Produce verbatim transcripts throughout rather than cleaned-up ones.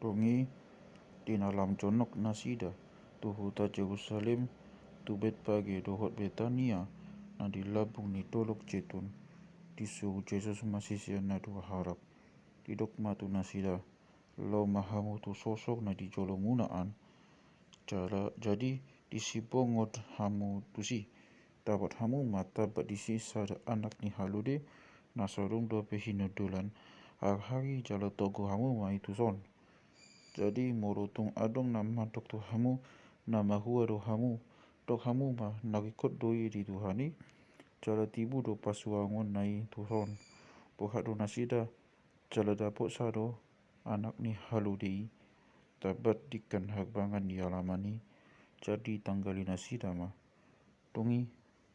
Dung i, di na lam jonok nasida tu huta Jerusalem, tu Betpage dohot Betania, na di lambung ni Dolok Jetun, disuru Jesus ma siseanna dua halak. Didok ma tu nasida: Laho ma hamu tu sosor na di jolomuna an. Jala, jadi, disi bongot hamu tusi. Dapotan hamu ma tambat disi sada anak ni halode, na so dung dope hinundulan, arhari jala togu hamu ma i tuson. Jadi, molo tung adong na mandok tu hamu: Na mahua do hamu? Dok hamu ma: Na ringkot do i di Tuhan i, jala tibu do pasuangonna i tuson. Borhat do nasida, jala dapotsa do anak ni halode i, tambat denggan harbangan di alaman i. Jadi ditanggali nasida ma. Dung i,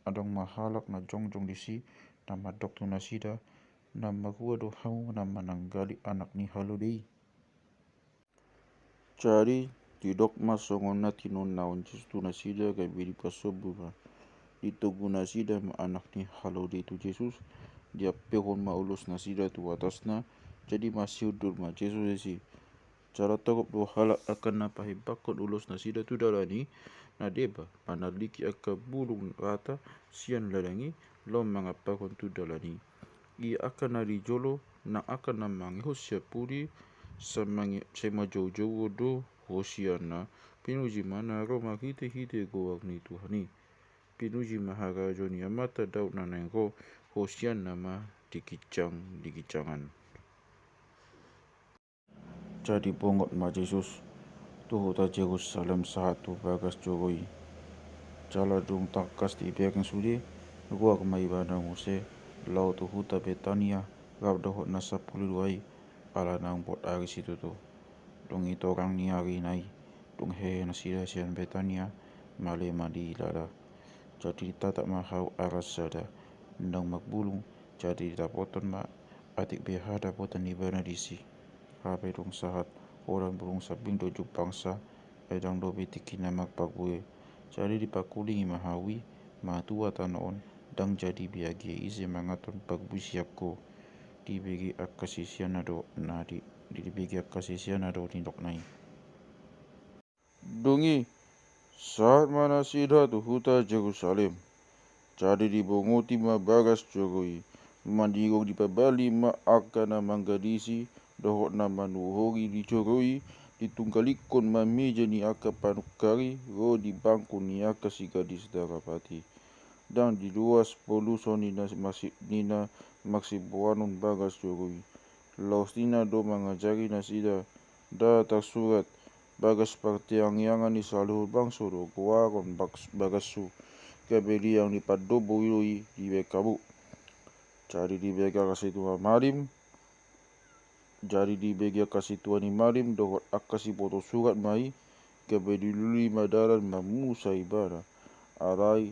adong ma halak na jongjong disi, na mandok tu nasida: Na mahua do hamu na mananggali anak ni halode i? Jadi, didok ma songon na tinonahon Jesus tu nasida, gabe dipasombu ma. Ditogu nasida ma anak ni halode i tu Jesus, diampehon ma ulos nasida tu atasna. Jadi masihundul ma Jesus disi. Jala torop do halak angka na pahimbangkon ulos nasida tu dalan i, na deba manaliki angka bulung rata sian ladang i, laho mangampahon tu dalan i. Ia angka na di jolo, nang angka na mangihut sian pudi, sai mangi-, sai manjoujou do hosianna: Pinuji ma na ro marhitehite goar ni Tuhan i. Pinuji ma harajaon ni amanta Daud na naeng ro. Hosianna ma di ginjang ni ginjangan. Jadi bongot ma Jesus tu huta Jerusalem sahat tu bagas joro i. Jala dung tangkas dibereng sude, ruar ma ibana muse laho tu huta Betania, rap dohot na sampulu dua i, ala naung bot ari situtu. Dung i torang ni ari nai, dung hehe nasida sian Betania, male ma diilala. Jadi ditatap ma hau aras sada, naung marbulung. Jadi didapothon ma, atik beha dapotan ni ibana disi. Hape dung sahat, holan bulung sambing do jumpangsa, ai ndang dope tingkina marparbue. Jadi dipakulingi ma hau i: Matua, tano on ndang jadi be age ise manganhon parbue sian ho. Dibege angka siseanna do, na di, dibege angka siseanna do nidokna i. Dung i, sahat ma nasida tu huta Jerusalem. Jadi dibongoti ma bagas joro i. Manigor dipabali ma angka na manggadisi dohot na manuhori di joro i, ditunggalikkon ma meja ni angka panungkari ro di bangku ni angka sigadis darapati. Ndang diloas poluson ni na masi-, ni na marsiboanon bagas joro i. Laos ninna do mangajari nasida: Nda tarsurat: Bagas partangiangan ni saluhut bangso do goaron bas-, bagashu, gabe liang ni pandomu do i dibahen hamu. Jadi dibege angka sintua malim, jadi dibege angka sintua ni malim dohot angka siboto surat ma i, gabe dilului ma dalan mamusa ibana. Alai,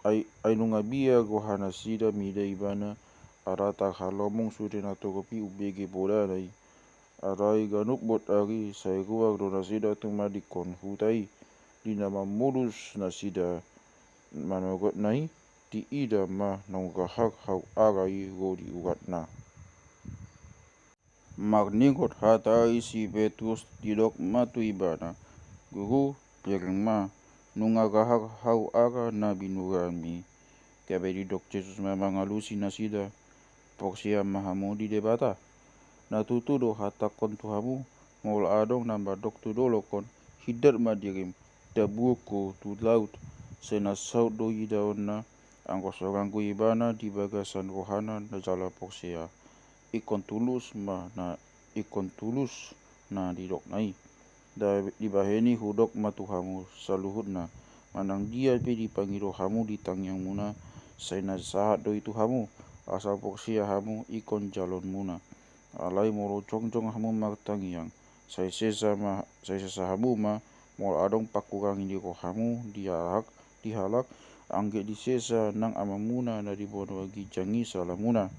ai, ai nunga biar roha nasida mida ibana, ala tarhalomong sude natorop i umbege polana i. Alai ganup bot ari sai ruar do nasida tumandingkon huta i. Di na mamolus nasida manogotna i, diida ma naung gahar hau ara i ro di uratna. Marningot hata i si Petrus, didok ma tu ibana: Guru, bereng ma, nunga gahar hau ara na binuranmi. Gabe didok Jesus ma mangalusi nasida: Porsea ma hamu di Debata. Na tutu do hatangkon tu hamu, molo adong na mandok tu dolok on: Hindat ma dirim, dabuhon ho tu laut, sai na saut do idaonna, anggo so ranggo ibana di bagasan rohana na jala porsea. Ingkon tulus ma na, ingkon tulus na didokna i. Da-, dibahen i hudok ma tu hamu saluhutna, manang dia pe dipangido hamu di tangiangmuna, sai na sahat do i tu hamu, asal porsea hamu ingkon jaloonmuna. Alai molo jongjong hamu martangiang, sai sesa ma, sai sesa hamu ma, molo adong pangkurangi ni rohamu di halak, di halak, anggiat disesa nang Amamuna na di banua ginjang i salamuna.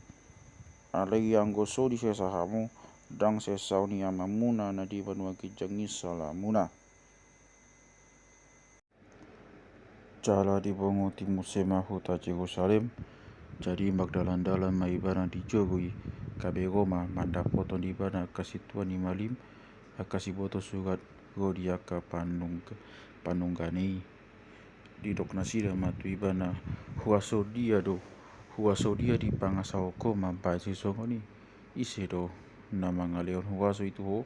Alai anggo so disesa hamu, ndang sesaon ni Amamuna na di banua ginjang i salamuna. Jala dibongoti muse ma huta Jerusalem. Jadi mardalan-dalan ma ibana di joro i, gabe ro ma mandapothon ibana angka sintua ni malim, Angka siboto surat ro di angka panungga-, panungga ni i. Didok nasida ma tu ibana, huaso dia do, huaso dia dipangasahon ho mambahen sisongon i? Ise do na mangalehon huaso i tu ho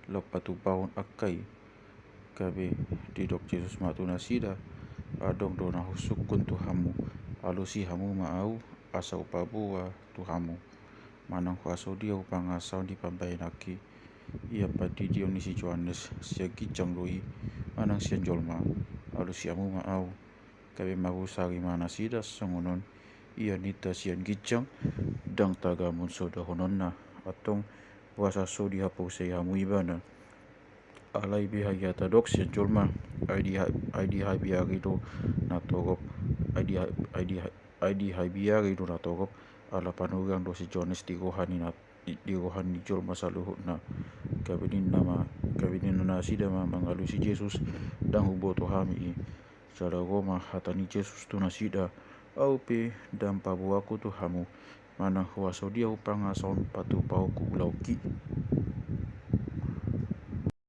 laho patupahon angka i? Gabe didok Jesus ma tu nasida, adong do na husungkun tu hamu, alusi hamu ma au, asa hupaboa tu hamu. Manang huaso dia hupangasahon di pambahenanki? Ia pandidion ni si Johannes, sian ginjang do i, manang sian jolma? Alusi hamu ma au. Gabe marusari ma nasida songon on, ia ninta sian ginjang, ndang tagamon so dohononna. Antong, boasa so dihaporseai hamu ibana? Alai beha ia tadok sian jolma? Ai di ha-, ai dihabiari do na torop, ai di ha-, ai di ha-, ai dihabiari do na torop, ala panurirang do si Johannes di roha ni na-, di, di roha ni jolma saluhutna. Gabe ninna ma, gabe ninna nasida ma mangalusi Jesus, ndang huboto hami i. Jala ro ma hata ni Jesus tu nasida, au pe ndang paboaku tu hamu, manang huaso dia hupangasahon patupahonku ulaonki.